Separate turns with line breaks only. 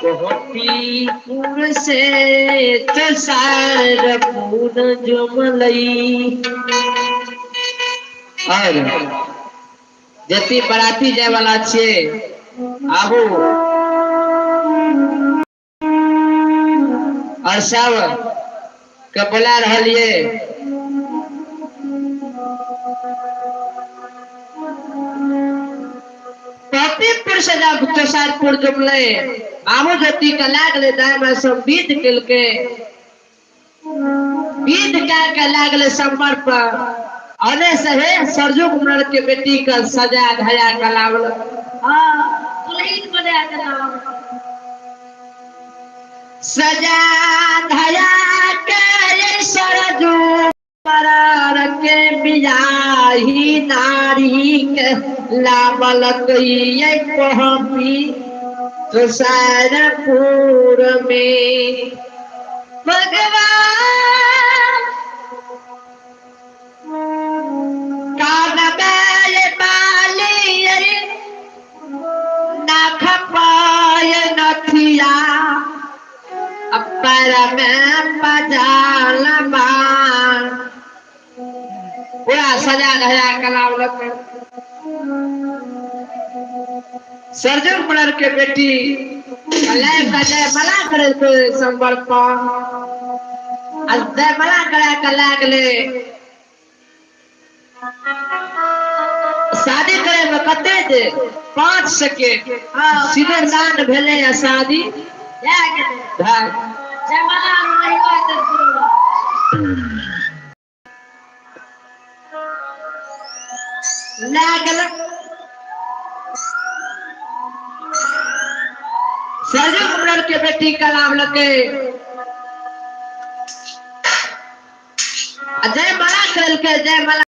गोपीपुर से तुषारपुर जुमलई। और जति बराती जाय वाला छियै आबू और सब के बोला रहलियै। पपीपुर से जब तुषारपुर जुमलै बाबू ज्योति के लागले दाय में सब विध केलकै, विध कए के लागले समर पर अने से हे सरजू कुमार के बेटी के सजा धजा के लावल।
हाँ, दुल्हन बना के लावल।
सजा धजा के सरजू कुमार के बियाही नारी के लावल कइये पहपी तुषारपुर में। भगवान कान में बाली नाख पाय नथिया पैर में बजाल बाण। पूरा सजा धजा के लावलक। सरजू कुमार के बेटी लय के जयमाला करे के संबर पर आ जयमाला करा के लागले। शादी करे में कते जे 5 सेकेंड सीधे दान भेले या शादी
भए गेलै।
भए।
जयमाला रहियो तऽ शुरू।
लागल सरजू कुमार के बेटी कलाम लगे जयमाला करलकै, जयमाला